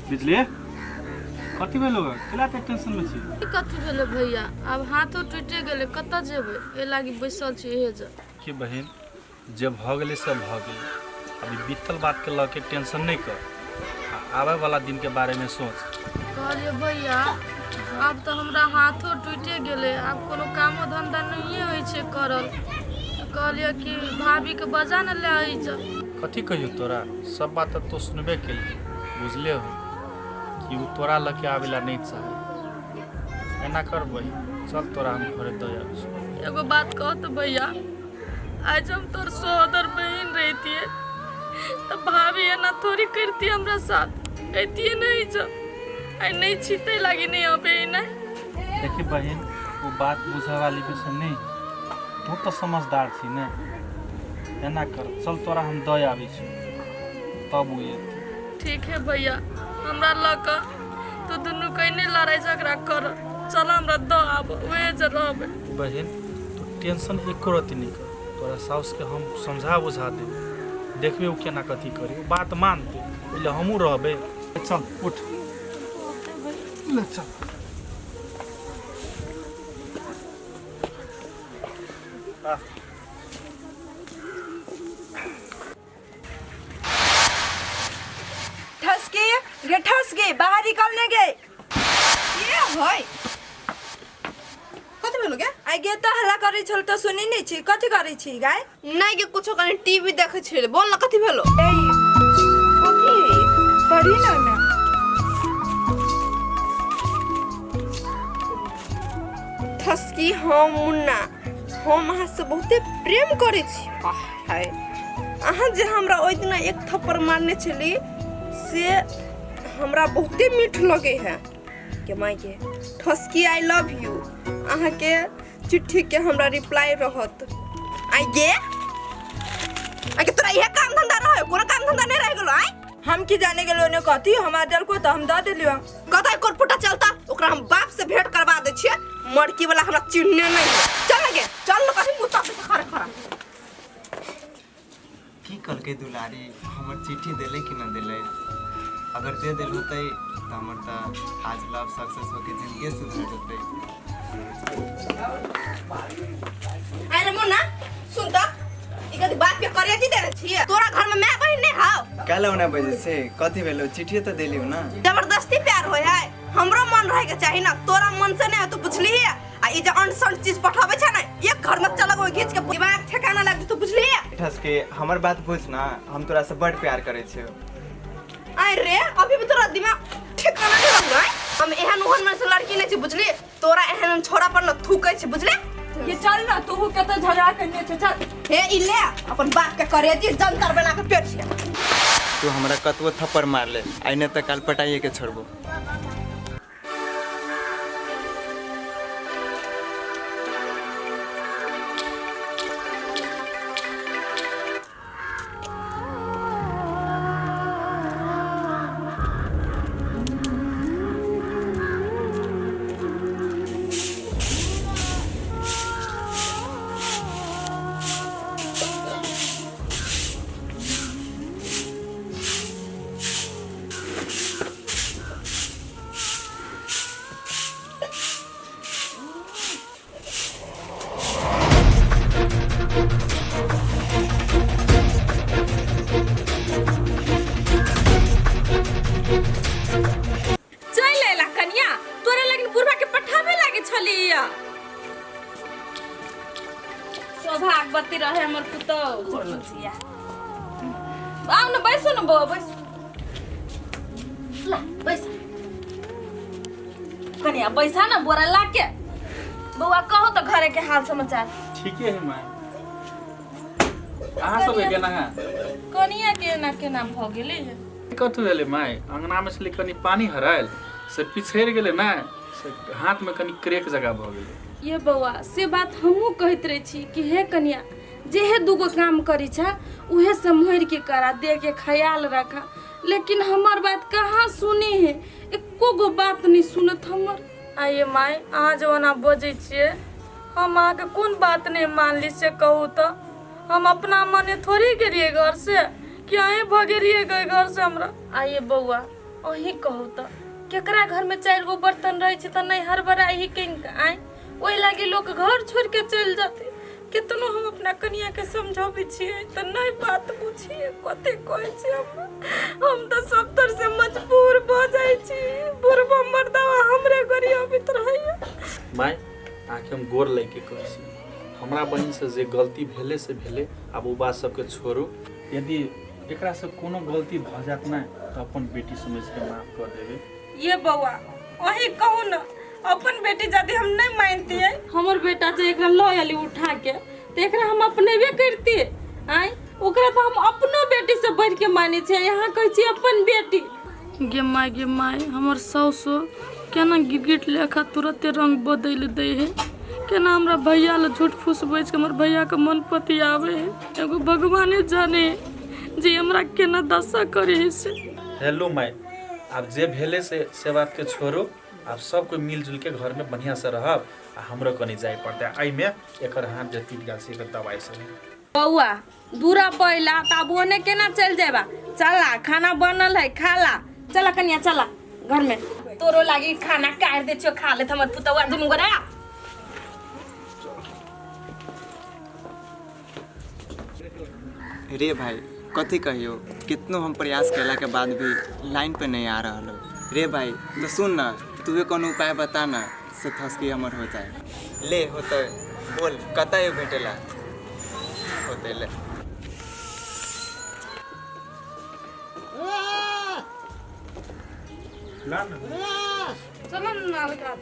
बिजली कथी भेलो केला एते टेंशन में छी? कथी भेलै भैया, आब हाथो टूटे गेलै, कतऽ जेबै, एहि लागी बैसल छी इहे जग। के बहिन, जे भऽ गेलै से भऽ गेलै, अभी बीतल बातके लऽ के टेंशन नहि कर आ आबै वाला दिनके बारेमे सोच। कहलियै भैया, आब तऽ हमरा हाथो टूटे गेलै, आब कोनो कामो धंधा नहिए होइ छै करल, तऽ कहलियै कि भाभीके बजा ने ले आई जा। कथी कहियौ तोरा, सब बात तऽ तू सुनबे केलही, बुझले हो कि ओ तोरा लऽ के आबै ला नहि चाहे। एना कर बहिन, चल तोरा हम घरे दऽ आबै छी। एगो बात कह तऽ भैया, आज हम तोर सोदर बहिन रहितिए तऽ भाभी एना थोड़ी करती हमरा साथ, ऐतिए नहीं जो आई नहीं छी तै लागी नहीं अबे नहीं। देखी बहिन, वो बात बुझे वाली में से नहीं, तू तो समझदार छी ने। एना कर, चल तोरा हम दऽ आबै छी तब ओ एतै। ठीक है भैया, हमरा लऽ कऽ तू दुनू कहीं लड़ाई झगड़ा कर, चल हमरा दऽ आब, उहे जे रहबै। बहिन, तू टेंशन एको रत्ती नहि कर, तोरा साउसके हम समझा बुझा देब, देखबे ओ केना कथी करी, ओ बात मानतै, ओहि लए हमहूँ रहबै। चल उठ, ले चल। ठस के गे, ठस गे, बाहर निकलने गे। के है? कथी भेलो गे? आइ गे तऽ हल्ला करै छल तऽ सुनै नहि छी, कथी करै छी गाय? नहि गे, कुछो कनि टीवी देखै छलै। बोल न, कथी भेलो? ए कथी पढ़ी न ओहिमे। ठसकी, हम मुन्ना, हम अहाँसँ बहुते प्रेम करै छी। आह, हाय, अहाँ जे हमरा ओहि दिना एक थप्पड़ मारने छली से हमरा बहुते मीठ लगे है के माय के। ठसकी, I love you. अहाँके चिट्ठीके हमरा रिप्लाई रहत। आइ गे, आइ के तोरा इहे काम धंधा रहे, कोनो काम धंधा नहीं रह गेलो? आइ हम की जाने गेलो ने कथी, हमरा देलको तऽ हम दऽ देलियो। कतऽ कोरपुटा चलता, ओकरा हम बाप से भेंट करवा दै छियै। मड़की वाला हमरा चिन्हने नहीं है। चल ना गे, चल ना, कहीं मुँह तापे से खड़ा खड़ा। की कहलकै दुलारी, हमर चिट्ठी देलै कि न देलै? अगर दे देल होतै तऽ हमर तऽ आज लव सक्सेस होके जिंदगी सुधर जेतै। अरे मुन्ना, सुन तऽ, ई कथी बाप के करे जी देने छियै? तोरा घर में माय बहिन नहीं हाव? काल्हि ओना बजे से कथी भेलो? चिट्ठी तऽ देली हो ना। जबरदस्ती प्यार होय है? हमरो मन रहे के चाही ना, तोरा मन से नहीं हो तू बुझली। आ ई जे अनसन चीज पठाबै छै ने, एक घर में चलग घींच के दिमाग ठिकाना लग तू, बुझली? ठस के हमर बात बुझ ना, हम तोरा से बड़ प्यार करै छियौ। अरे अभी भी तोरा दिमाग ठिकाना नहीं लग रहा है। हम एहन ओहन में से लड़की नहीं छी, बुझली? तोरा एहन छोरा पर न थूकै छी, बुझले? ये चल ना, तू कतऽ झगड़ा करने छै, चल। हे ई ले अपन बाप के करे जी जंतर बना के पेट छै। तू हमरा कतबो थप्पड़ मार ले, आइ नहि तऽ काल पटाइए के छोड़बो। चलि अयला कनिया, तोरे लेकिन बुढ़वा के पठाबे लागे छलिया। सौभाग्यवती रहे हमर पुतोह। आउ ने, बैसू ने बौआ, बैसू। ला बैस कनिया, बैसा ना बोरा ला के। बौआ, कहो तो घरे के हाल समाचार। ठीके है माय, अहाँ सब केना है? कनिया के एना केना भऽ गेलै हे? कथी भेलै माय, अंगना में छलै कनि पानी हरायल से पिछड़ि गेलै ने, से हाथ में कनि क्रेक जगह भऽ गेलै। ये बौआ, से बात हमहूँ कहैत रहै छी कि हे कनिया, जेहे दूगो काम करै छा उहे सम्हरि के करा, देह के ख्याल रखा, लेकिन हमर बात कहाँ सुनी है, एको गो बात नहीं सुनत हमर। आइए माय, अहाँ जे ओना बजै छियै, हम अहाँके कोन बात नहि मानली से कहू तऽ? हम अपना मने थोड़ी गेलियै घर से कि अहीं भगेलियै गए घर से हमरा? आइए बौआ, अहीं कहू तऽ केकरा घरमे चारि गो बर्तन रहै छै तऽ नहि हड़बड़ाइ के आँय ओहि लागी लोक घर छोड़ि के चलि जेतै केतनो हम अपना कनियाके समझाबै छियै तऽ नहि बात बुझियै कते कहै छै हम हम तऽ सब तरह से मजबूर भऽ जाइ छी बुढ़बा मर्दावा हमरे गरियाबैत रहैया माय अहाँके हम गोर लागि के कहै छी हमरा बहिनसँ जे गलती भेलै से भेलै आब ओ बात सबके छोड़ू यदि एकरासँ कोनो गलती भऽ जायत ने तऽ अपन बेटी समझिके माफ कऽ देबै ये बौआ अहीं कहू ने अपन बेटी यदि हम नहीं मानतियै हमर बेटा जे एकरा लऽ एली उठा के तऽ एकरा हम अपनेबे करितियै आँय ओकरा तऽ हम अपनो बेटीसँ बढ़ि के मानै छियै यहाँ कहै छियै अपन बेटी गे माय गे माय हमर साउसो केना गिरगिट लेखा तुरते रंग बदलि दै है केना हमरा भैया लए झूठ फूस बाजि के हमर भैयाके मन पतियाबै है एगो भगवाने जाने जे हमरा केना दशा करे है से हेलो माय आब जे भेलै से बातके छोड़ू आब सब कोइ मिलजुल के घर में बढ़िया से रहब आ हमरो कनी जाय पड़तै एहिमे एकर हाथ जे टूटि गेल छै एकर दवाई सब बौआ दूरा पहिला तऽ आब ओने केना चलि जेबा चला खाना बनल है खा ला चला कनिया चला घर में तोरो लागी खाना काटि दै छियो खा लेत हमर पुतौआ दुनू गोरा रे भाई कथी कहियो कितनो हम प्रयास केला के बाद भी लाइन पे नहीं आ रहल हो रे भाई तो सुन ना तूहे कोनो उपाय बता ना से थसकी हमर हो जाए ले होते बोल कतऽ भेटेला होते ले ला ना चलो ना नाल काट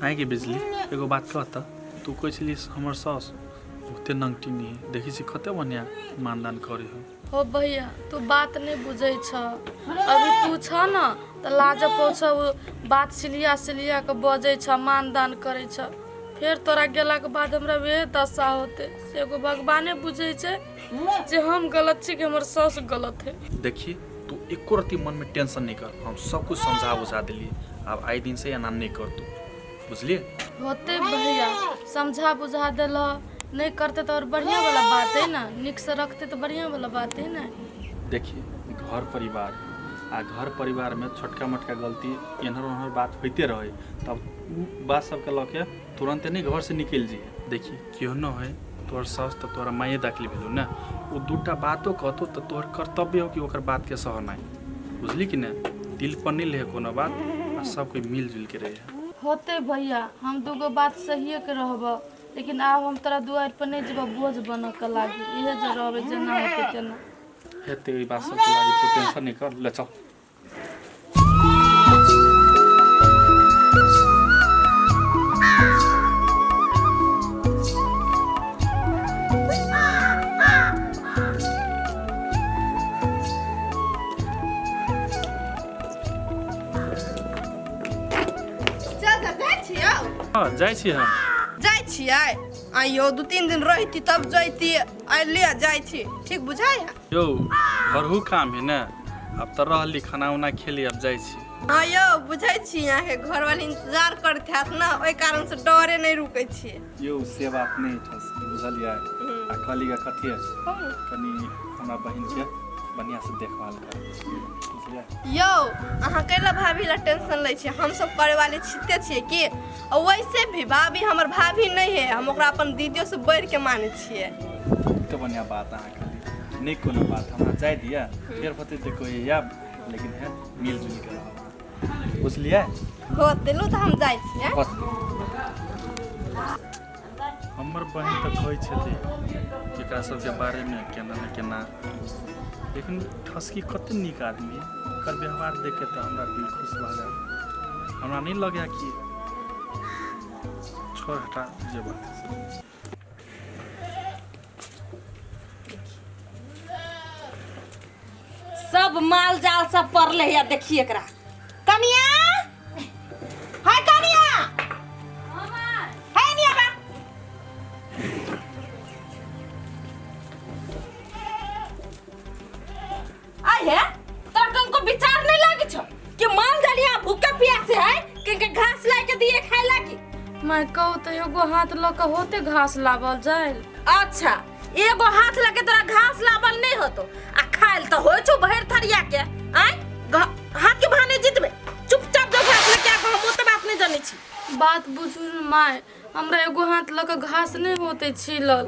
आइ के बिजली एगो बात कह त तू कहै छली हमर सास बहुते नंगटी नहीं है देखै छी कते बढ़िया मानदान करे हो हो भैया तू बात नहीं बुझै छ अभी तू छ न तऽ लाज पौछ बात सिलिया सिलिया के बजै छ मानदान करै छ फेर तोरा गेलाके बाद हमरा वएह दशा होतै से एगो भगवाने बुझै छै जे हम गलत छी कि हमर साउस गलत है देखी तू एको रत्ती मनमे टेंशन नहीं कर हम सब कुछ समझा बुझा दिलियै आब आइ दिन से एना नहीं कर तू बुझलियै होतै भैया समझा बुझा देलह नहि करतै तऽ आओर बढ़िआँ वाला बात है ने नीकसँ रखतै तऽ बढ़िआँ वाला बात है ने देखिए घर परिवार आ घर परिवारमे छोटका मोटका गलती एन्हर ओन्हर बात होइते रहै तब उ बात सबके लऽ के तुरन्ते नहि घरसँ निकलि जइहे देखी केहनो है तोहर साउस तऽ तोरा माये दाखिल भेलौ ने ओ दूटा बातो कहतौ तऽ तोहर कर्तव्य हो कि ओकर बातके सहनाइ बुझली कि नहि दिल पर नहि लेहे कोनो बात आ सब कोइ मिलजुल के रहे होतै भैया हम दूगो बात सहिए के रहबऽ लेकिन आब हम तोरा दुआरि पर नहि जेबऽ बोझ बनऽ के लागी इहे जे रहबै जेना होतै तेना हेतै ओहि बात सबके लागी तू टेंशन नहि कर ले चल चल तऽ जाइ छियौ हँ जाइ छी हम जाइ छियै आइयो 2-3 दिन रहती तब जैती आइ ले जाइ छी ठीक बुझाइ है यौ घरहु काम है ने आब तऽ रहली खाना उना खेली आब जाइ छी हँ यौ बुझै छी अहाँके घरवाली इंतजार करैत हैत ने ओहि कारण से डरे नहि रुकै छियै यौ से बात नहि ठस बुझलियै आ कहली गे कथी है कनि हमरा बहिनके बढ़िआँसँ देखभाल कर बुझलियै यौ अहाँ कैला भाभी ला टेंशन लै छियै हम सब करे वाले छिते छियै की आ वैसे भी भाभी हमर भाभी नहि है हम ओकरा अपन दीदियो से बढ़ि के मानै छियै तऽ बढ़िआँ बात अहाँ कहली नहि कोनो बात हमरा जाय दिअ फेर होतै तऽ कोइ आयब लेकिन है मिलजुल के रहब बुझलियै हो तेलू तऽ हम जाइ छियै बस हमर बहिन तऽ कहै छलै एकरा सबके बारेमे केना ने केना लेकिन ठसकी कते नीक आदमी है ओकर व्यवहार देख के तऽ हमरा दिल खुश भऽ गेल हमरा नहि लगैए कि छोड़ हटा जे बात है से। सब माल जाल सब पड़ले है देखिए एकरा कनिया हाय कनिया हाय निया बा आय है तोरा कनको विचार नहीं लागे छो कि माल जाल यहाँ भूखे प्यासे है किनके घास लाई दिए खाए लागी। माय कहू तऽ एगो हाथ लऽ कऽ होते घास लाबल जाय? अच्छा, एगो हाथ लगे तोरा घास लाबल नहीं होतो आ खाइल तो होय छौ भरि थरिया के। आय हाथ के बहाने जीतबे? चुपचाप जो घास लेके आ, हम ओते बात नहीं जानै छी। बात बुझू ने माय, हमरा एगो हाथ लऽ कऽ घास नहि होते छीलल,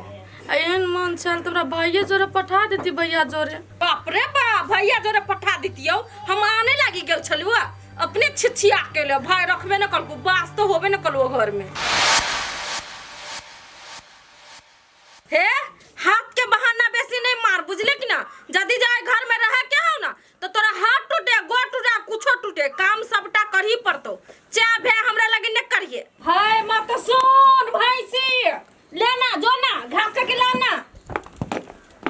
आ एहन मन छल तऽ हमरा भाइये जोरे पठा देती, भैया जोरे। बाप रे बाप, भैया जोरे पठा दितियौ? हम आने लागी गेल छलु, अपने छिछिया के ले भाई रखबे न कलकू, बास तो होबे न कलू घर में। हे, हाथ के बहाना बेसी नहीं मार, बुझले कि ना? जदि जाए घर में रह के हो ना तो तोरा हाथ टूटे, गोड़ टूटे, कुछो टूटे, काम सबटा करही पड़तो। चाह भे हमरा लगे न करिए। हाय माँ तो सुन, भैंसी लेना जो ना घास के लाना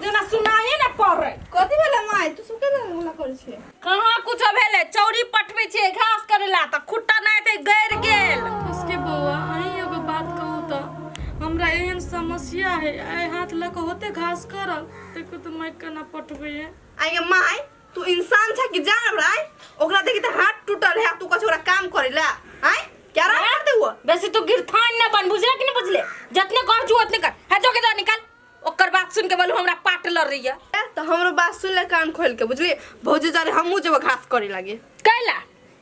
जेना सुनाए ना पड़े। कथी भेलै माय? तू सब केना हल्ला करै छै? कहाँ कुछो भेलै, चौरी पठबै छियै घास करे ला तऽ खुट्टा नहि तऽ गड़ि गेल। उसके बौआ, अहीं एगो बात कहू तऽ, हमरा एहन समस्या है, आइ हाथ लऽ कऽ होते घास करल? देखू तऽ माय, केना पठबै है। आइ गे माय, तू इंसान छ कि जानवर? आइ ओकरा देखी तऽ हाथ टूटल है, तू कहै ओकरा काम करे ला? आइ क्या राम करते हुआ? बेसी तू गिरथान न बन, बुझले कि नहीं बुझले? जितने कर जू उतने कर। है जो के जा निकाल। ओकर बात सुन के बोलू हमरा पाट लड़ रही है। तो हमरो बात सुन ले कान खोल के, बुझली? भौजी जाने हमहूँ जेबो घास करे लागे। कैला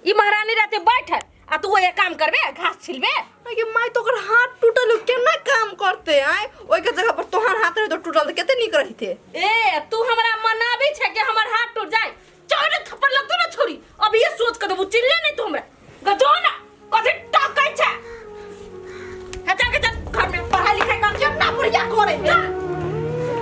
ई महारानी रहते बैठल आ तू ओहे काम करबे, घास छिलबे? आगे माय, तो ओकर हाथ टूटल है, केना काम करते? आय ओइ के जगह पर तोहार हाथ रहे तो टूटल तो कते नीक रहिते। ए, तू हमरा मनाबी छै कि हमर हाथ टूट जाए? चोरी थप्पड़ लगतो ना छोरी, अब ये सोच के देबू। चिल्ले नहीं तू हमरा गजो